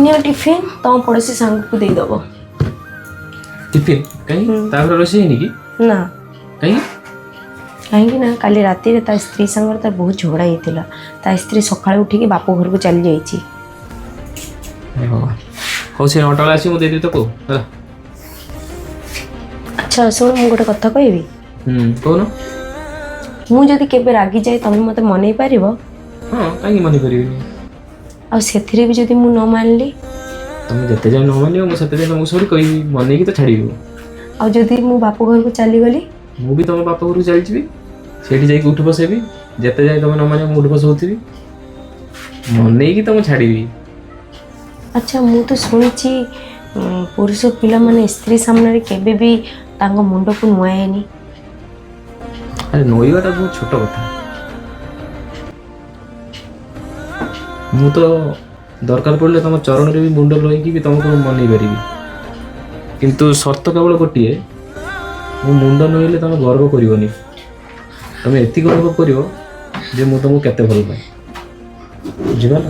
ନିଅ ଟିଫିନ୍, ତମ ପଡ଼ୋଶୀ ସାଙ୍ଗକୁ ଦେଇଦେବ। ଟିଫିନ୍ କାହିଁକି? ତା ଘରେ ରୋଷେଇ ହେଇନି କି? ନା। କାହିଁକି? କାହିଁକି ନା କାଲି ରାତିରେ ତା ସ୍ତ୍ରୀ ସାଙ୍ଗରେ ତାର ବହୁତ ଝଗଡ଼ା ହେଇଥିଲା। ତା ସ୍ତ୍ରୀ ସକାଳୁ ଉଠିକି ବାପ ଘରକୁ ଚାଲି ଯାଇଛି। ହେ ଭଗବାନ! ହଉ, ସେ 9ଟା ବେଳେ ଆସିବ, ମୁଁ ଦେଇଦେବି ତାକୁ, ହେଲା। ଆଚ୍ଛା ଶୁଣ, ମୁଁ ଗୋଟେ କଥା କହିବି। କହୁନ। ମୁଁ ଯଦି କେବେ ରାଗିଯାଏ, ତମେ ମୋତେ ମନେଇ ପାରିବ? ହଁ, କାହିଁକି ମନେଇ ପାରିବିନି? ଆଉ ସେଥିରେ ବି ଯଦି ମୁଁ ନ ମାନିଲି? ତମେ ଯେତେ ଯାଏଁ ନ ମାନିବ, ମୁଁ ସେତେ ଯାଏଁ ତମକୁ ସରି କହିବି, ମନେଇକି ତ ଛାଡ଼ିବି ମୁଁ। ଆଉ ଯଦି ମୁଁ ବାପ ଘରକୁ ଚାଲିଗଲି? ମୁଁ ବି ତମ ବାପ ଘରକୁ ଚାଲିଯିବି। ସେଇଠି ଯାଇକି ଉଠି ବସେଇବି। ଯେତେ ଯାଏଁ ତମେ ନ ମାନିବ, ମୁଁ ଉଠି ବସଉଥିବି। ମନେଇକି ତ ମୁଁ ଛାଡ଼ିବି। ଆଚ୍ଛା, ମୁଁ ତ ଶୁଣିଛି ପୁରୁଷ ପିଲାମାନେ ସ୍ତ୍ରୀ ସାମ୍ନାରେ କେବେ ବି ତାଙ୍କ ମୁଣ୍ଡକୁ ନୁଆଁଏନି। ଆରେ, ନଇବାଟା ବହୁତ ଛୋଟ କଥା। ମୁଁ ତ ଦରକାର ପଡ଼ିଲେ ତମ ଚରଣରେ ବି ମୁଣ୍ଡ ଲଗେଇକି ବି ତମକୁ ମନେଇ ପାରିବି। କିନ୍ତୁ ସର୍ତ୍ତ କେବଳ ଗୋଟିଏ, ମୁଁ ମୁଣ୍ଡ ନଇଲେ ତମେ ଗର୍ବ କରିବନି। ତମେ ଏତିକି ଅନୁଭବ କରିବ ଯେ ମୁଁ ତମକୁ କେତେ ଭଲ ପାଏ। ବୁଝିପାରିଲ?